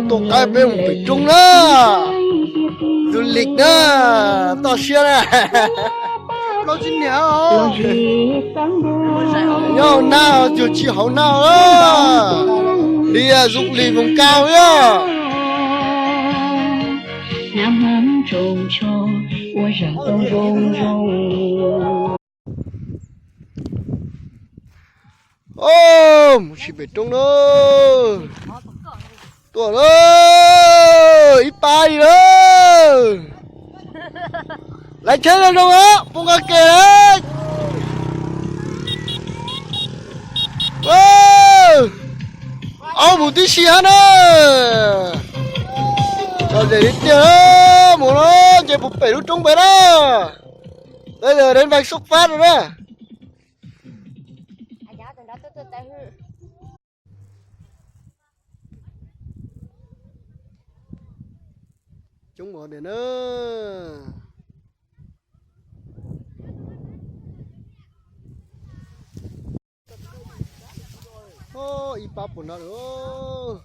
Tuaj qab peb mus pem roob na. Du lịch na, toj siab na. Nyob hauv nab, cuag tsis hauv nab. Đi du lịch vùng cao yog. Mus sim pem roob na. Tuaj lawm, ib pab li lawm. Lawv tsheb zoo zoo, poob qab ke lawm. Aub mus tib si hab na. Lom zem li tiag, mus no ces puag pem lub roob pem na. Tới giờ đến vạch xuất phát rồi đó. Coob ua diam na. Ib pab puas no lawm,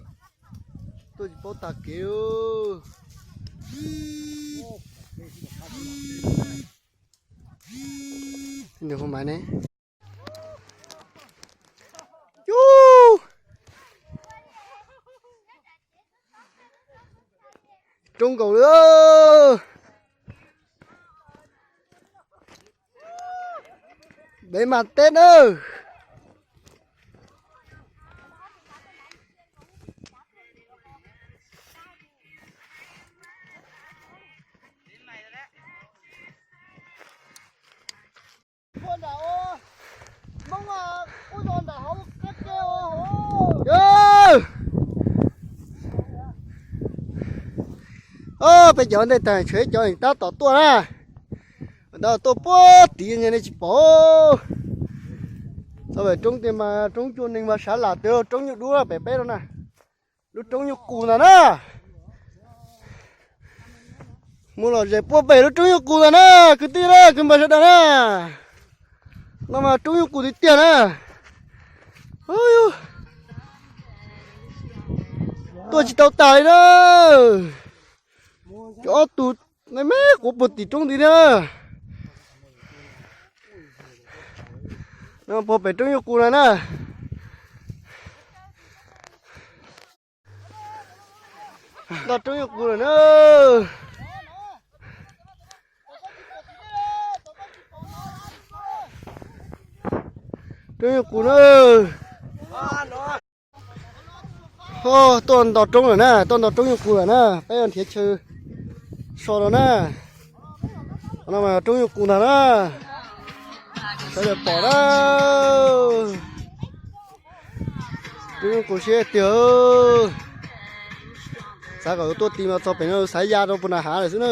tuaj tsis paub tag kev. Nws hu maiv ne. Yus, roob nkaus li. Peb mas teb nawb. Peb cov ntej tag tshuav ib cov tab tom tuaj na. Tab tuaj puag tid nej tsis pom. Txog pem roob tiag mas roob cuaj neeg mas sav lam twg roob nyuj dub pem peb no na. Lub roob nyuj qus ntag na. Mus lom zem puag pem lub roob nyuj qus ntag na, kwv tij na, kwv npawg sawv daws na. No mas roob nyuj qus tiag tiag na. Tuaj tsis tau tas li na. Cov ob tug me me quav puag tim roob tid na. No puag pem roob nyuj qus na na. Nto roob nyuj qus lawm na. Roob nyuj qus na. Tuaj nto roob lawm na, tuaj nto roob nyuj qus lawm na, peb yuav nrhiav chaw so rau na. No mas roob nyuj qus ntag na. Sawv daws pom na. Roob nyuj qus siab tiag. Xav kom tuaj ti mas txog pem no xav ya rau puag nram hav lawm xwb na.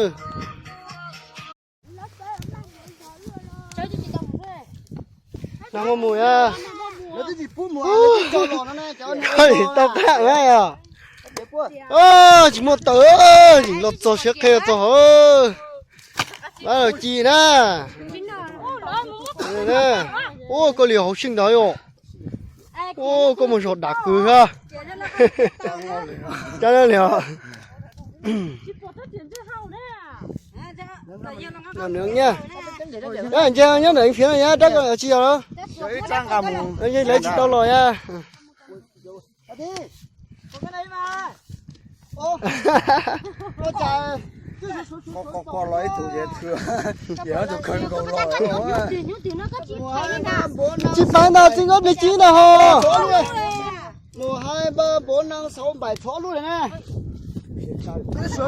Nag hmo mus a. Tau qab na yog. Tsis muaj taws, los txog siab qhia txog hauv. Ci na. Ua koj li hauv seej ntag yom. Ua koj mus zog dam kws ha. Cab li os. Nws nyiaj. Nyiaj ntsia nyob ntawm fiav no tsis yog los. Lawv tsis tau los ya. Tsis pais ntag txiv nkauj plig ci ntag ho. Mus hais npav npauv nees xauv npaim txhob lub na.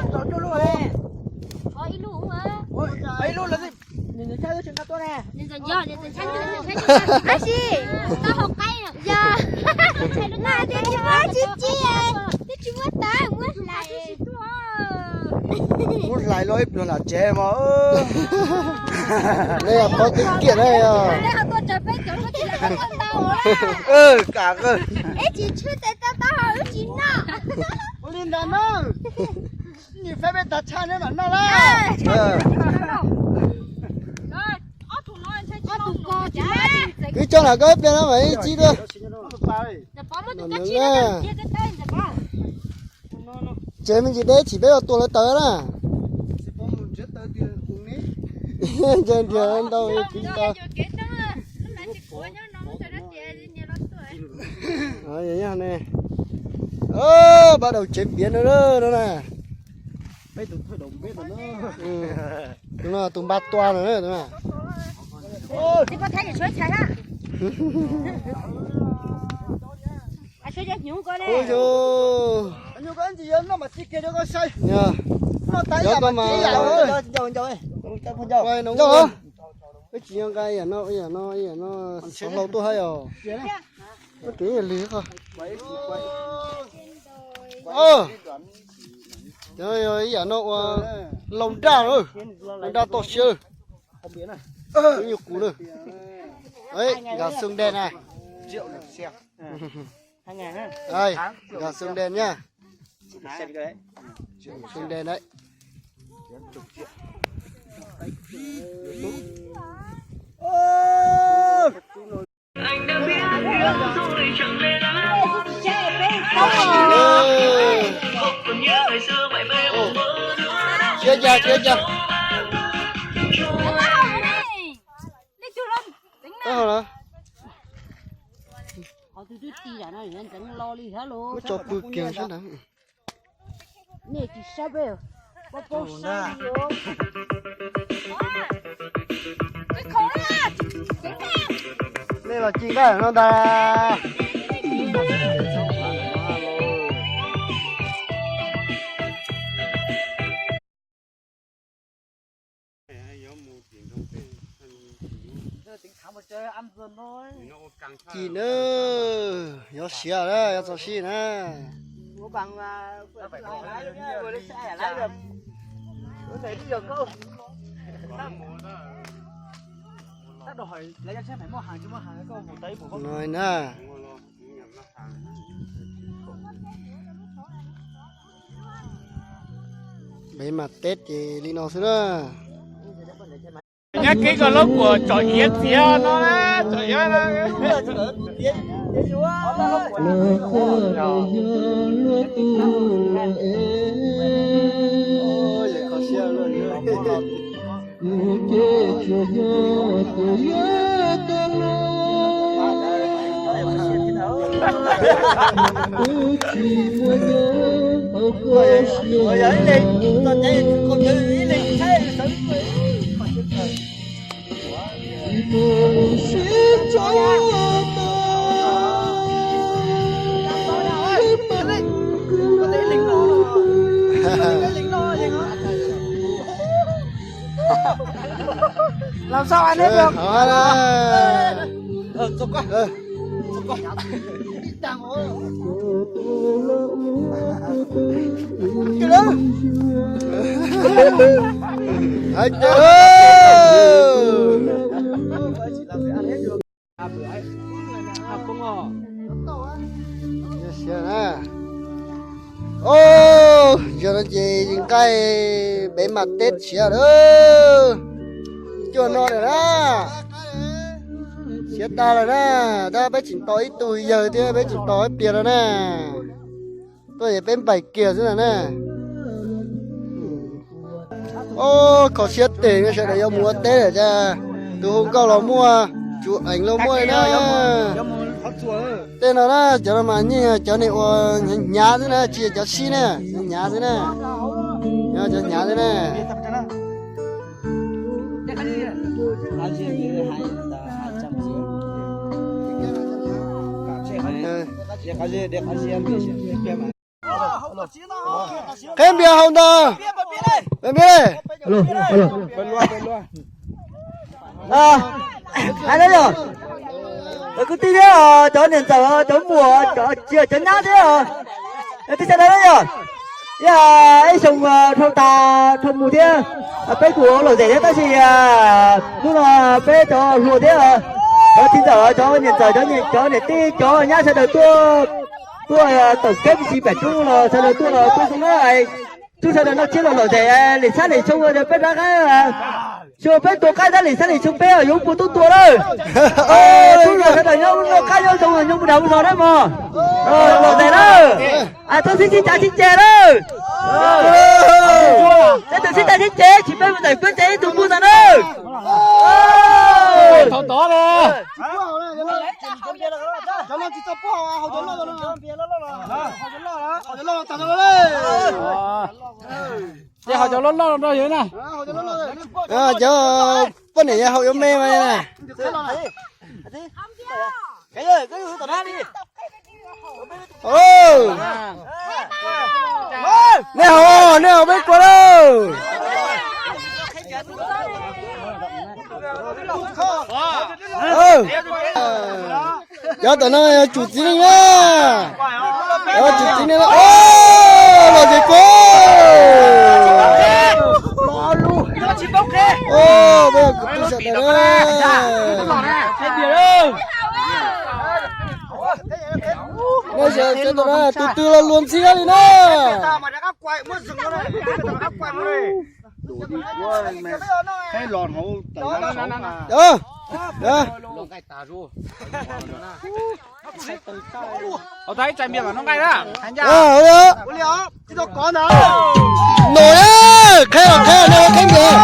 Ib lub lawm. Tab sis tau hauv qaib no. Yog, twb tsis muab, twb tsis muab taw, muab hlais. Muab hlais los ib pluag lam tsev mog. Nej yog qhov twb kiag na yog. Nej ho tuaj raws peb cov, kam, ib tsis tshwj tes tau tau hauv wb tsis noj. Ua li ntawd na. Nws faib peb tag tshaj neb mam noj lawm. Kwv coj lam koj ib pliag no mam ib ci dua. Nws na. Tsev me ntsis deb chim peb ua tua lawv taws na. Ntsia nrhiav ntau kwv tau. Npaj daus tsev piav no na. Tus no tus npaj tua no na. Peb tsis nco nqa yam no yam no, yam no xov hlau tuaj haib os. Koj tus lig qhov. Cov no yog ib yam no ua lau daj, lau daj toj siab. Ib nyuag qus na. Nkag xoo dej na. Nkag xoo dej na. Xoo dej na. Siab cas siab cas. Muab tso pw kiag sab nrad. Nej tsis saib peb, pab paub saib li os. Nej los ci nqaij no ntag. Ci na, yuav siav na, yuav txog sij na. No na. Peb mas teb ces li no xwb na. Nyab kib koj lub kuam tsom iav txiav no na, tsom iav na. Làm sao anh hết được? Ov, zaum no ces nqaij peb mas teb siav lawm. Cuaj no lawm na. Siav tag lawm na. Tab peb tseem tos ib tug yawg thiab peb tseem tos ib pliag no na. Tuaj ces peb npaim kiag xwb na na. Ov, kho siab tes sawv daws yuav mus ua teb lawm tiag. Tus hu nkauj los muaj, Tsuv Eev los muaj na. Tej no na, cov no mas yeej cov niag ua hnyav hnyav xwb na, tsis yog cov sib na, hnyav hnyav xwb na. Cov hnyav xwb na. Qheb npias haus ntag. Hais no yog kwv tij thiab cov niam ntxawm cov muam cov txiv cov nyab thiab os, twb sawv daws na yog. Ib xyoo dhau tas dhau mus thiab, peb kuj lom zem thiab tab sis hnub no peb cov hluas thiab cov txiv ntxawm cov niam ntxawm cov niam tij cov nyab sawv daws tuaj, tuaj tawm keb ib si pem roob los sawv daws tuaj los tuaj zoo na. Tub sawv daws noj tsiab los lom zem lim xab lim xyoo peb rov qab, xyoo peb tua qaib thiab lim xab lim xyoo peb yuav mus tub tua lawm. Tub sawv daws nyob noj qab nyob zoo nyob mus dag mus zog na mog. Lom zem lawm. Tub sib cav sib ceg lawm. Peb tus sib cav sib ceg tsis peb mus ntawm koj ces ib tug mus ntawm na. Thaum tod na. Ces ho cov loj loj no rau yus na. Cov poj niam yog haus yuav me mas na. Nej haus, nej haus peb kua lauj. Cov tom no yog tsum txiv neej na. Yog tsum txiv neej na. Los ces kua. Peb kuv pwj sawv daws na. Nej sawv daws na, tus twg los luag ntxhi li na. Ua ib txhais npias mam noj nqaij na. Noj, qhib los qhib, nej ua qhib npias.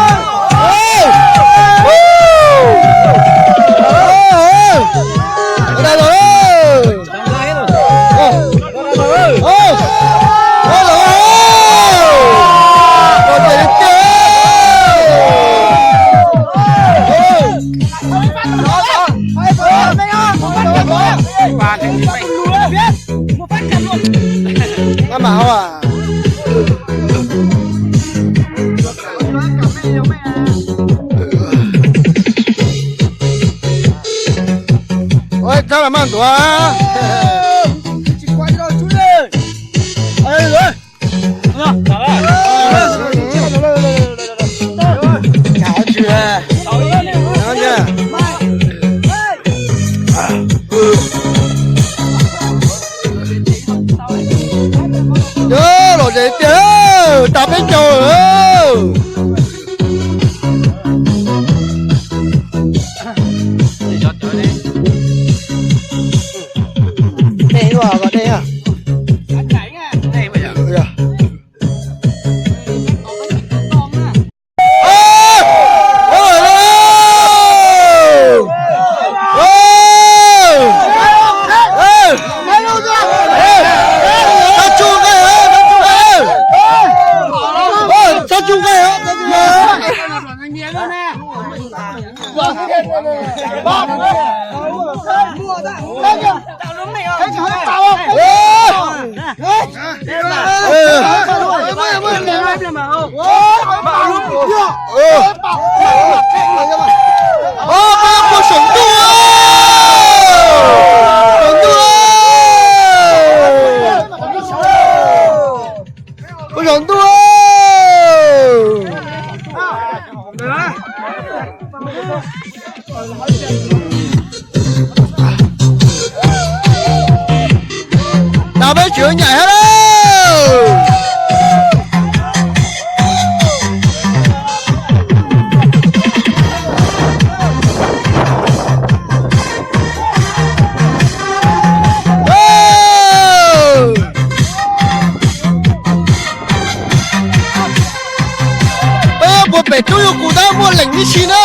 Ab mam hau a. Ua txhob los maj ntuav. Los zes tiag, tas peb caug lawm. Ua saum ntuj, saum ntuj, ua saum ntuj. Tau peb tseem nyaim thiab lauj. Peb puag pem tub yuav kuv tab muaj leem tib si na.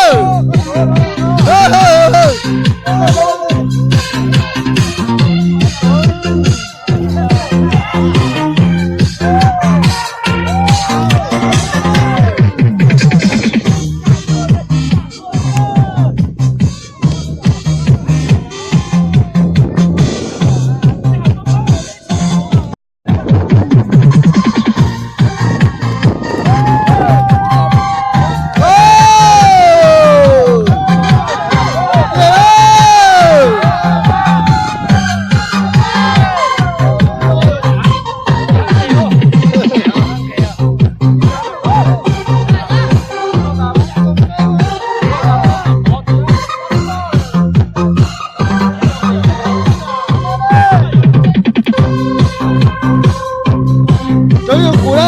Cov yuav kuv na,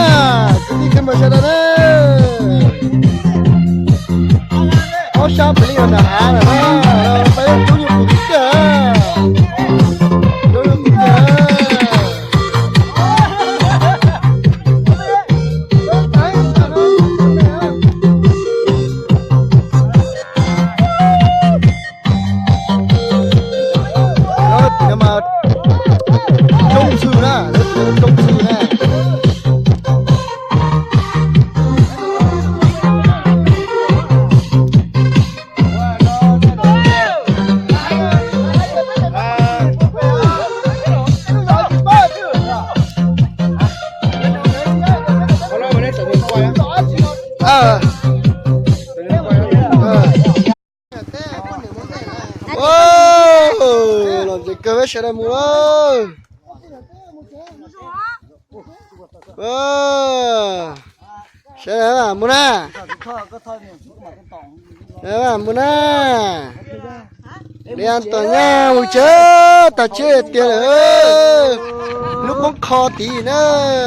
kwv tij kwv npawg sawv daws na, ob sab pem li nram hav lawm na, peb cov yuav kuv tiag, cov yuav kuv tiag. Los tsev kawg, peb sawv daws mus lawm. Sawv daws mus na. Mus na. Li an tom nyaj mus tsev, tag tsheb tiag lawm. Hnub poob qho tid na,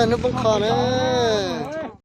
hnub poob qho na.